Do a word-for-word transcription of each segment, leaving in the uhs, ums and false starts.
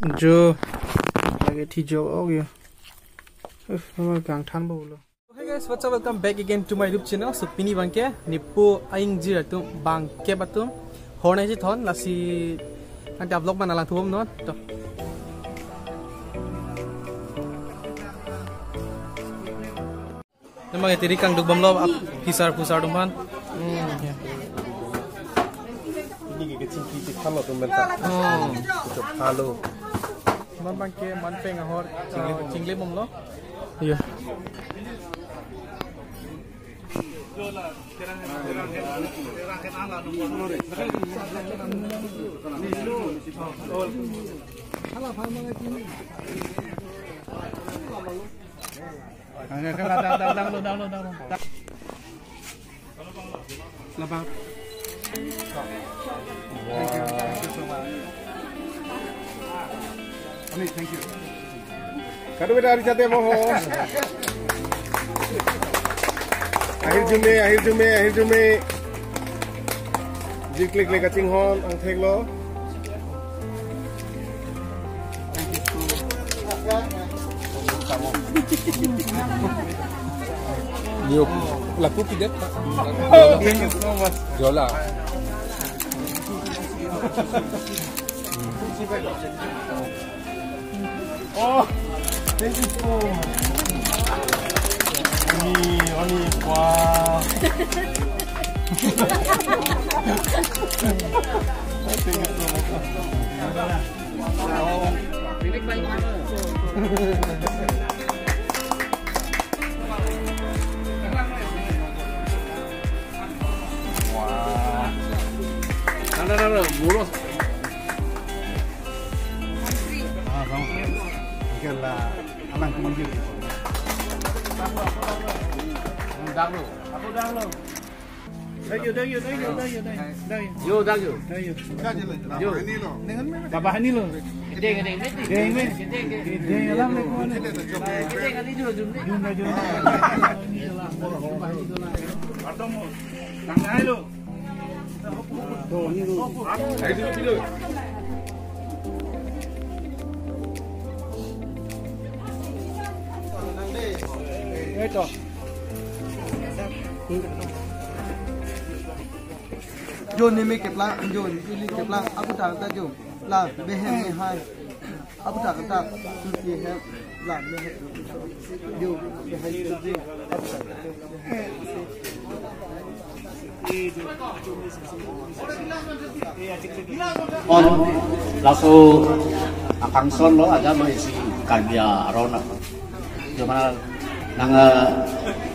Jo, lagi thijo ok yo. Uf, nama gang than bolo. Hey guys, what's up? Welcome back again to my YouTube channel. So pini abangke nipu aingjir atum bangkep atum horna isi thon lasi anta vlog mana lang thubom non. To. Nama tiri kangduk bomlo ap phisar phusar atum aphan. Hmm, ya. Ini ke kecil kecil kalau tuh mental. Hmm. Kucuk halo. Abangke manpeng ahor, ah, chingle bomlo. Iya. Labang. Thank you, thank you so much. Ani, thank you. Kado beda hari jate moho. Ahir jume, ahir jume, ahir jume. Jiklik le kachinghon, angthek lo. Yo, laku pidet, Pak. Thank you so much. Jola. Oh, thank you so much. Ani, ani, wow. Thank you so much. Wah. Ada, ada, ada, mulus. Ah, kamu. Ikan lah, alang kemanjir. Danglo. Aku danglo. Dangyo, dangyo, dangyo, dangyo, dangyo, dangyo. Yo, dangyo. Dangyo. Yo. Dengan mana? Bapak Hani lo. Gede, gede, gede. Gede, gede. Gede, alam le kon. Gede, gede, gede. Jun, jun. Tangga lo. Ito. Jo neme keplang, jo neme keplang, aputhak ta jo, la behem ne hai, aputhak ta, susi hem, la behem, jo, behem, jo, aputhak ta. On, laso akanson lo, ada lo isi Karbi aron. Jomana nang, eh,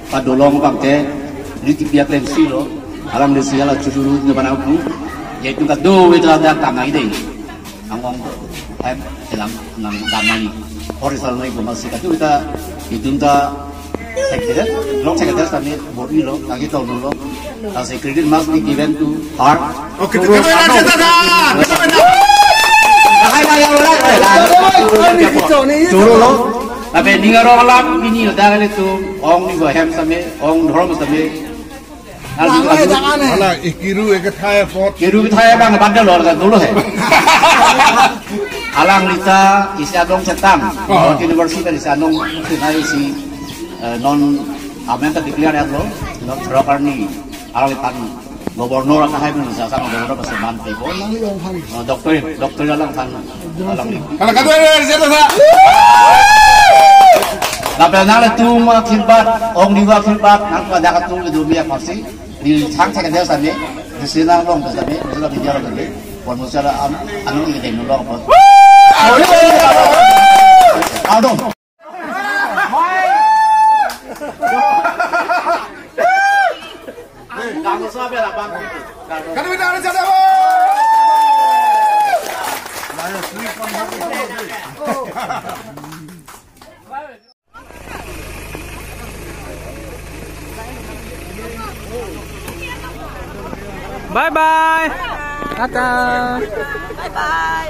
padolong abangke, ini tipiak lensi lo, alang lensi ala chujuru, jomana aku, ya itu kado itu ada tangga ide. Angong em telang nang damani. Horizontal noi gomasi katu kita itum ta secretary, block secretary kami bor-i lo, lagi tahu dulu. As a credit must be given to her. Oke, terima kasih, Tata. Hai, hai, hai, hai. Choro lo. Tapi ninga rong alam ini udah kali tu ong ni bahem same, ong dhorom same. Alang, alang, alang. Alang, ikiru ekethai apot. Kiru ekethai abang bandel lo, alang dulu he. Alang lita isi adong chetang. Oh. University isi adong chetang isi, eh, non amen ta declare lo, non Rokarni. Alang litan gubernur akan hai pun sa sang gubernur pasti ban pe. Oh, alang yang han. Oh, doktor, doktor alang han. Alang ni. Kalau kata saya, saya tak. Lapen nanglitum akhirbat, ong diwa akhirbat, nang pada katu le dumi akosi, di sang secretary sami, di sini nang long sami, di sini media long sami, pon musa la am, anu ini deng long pon. Aduh. Kami tak ada cara. Bye bye. Tata. Bye bye.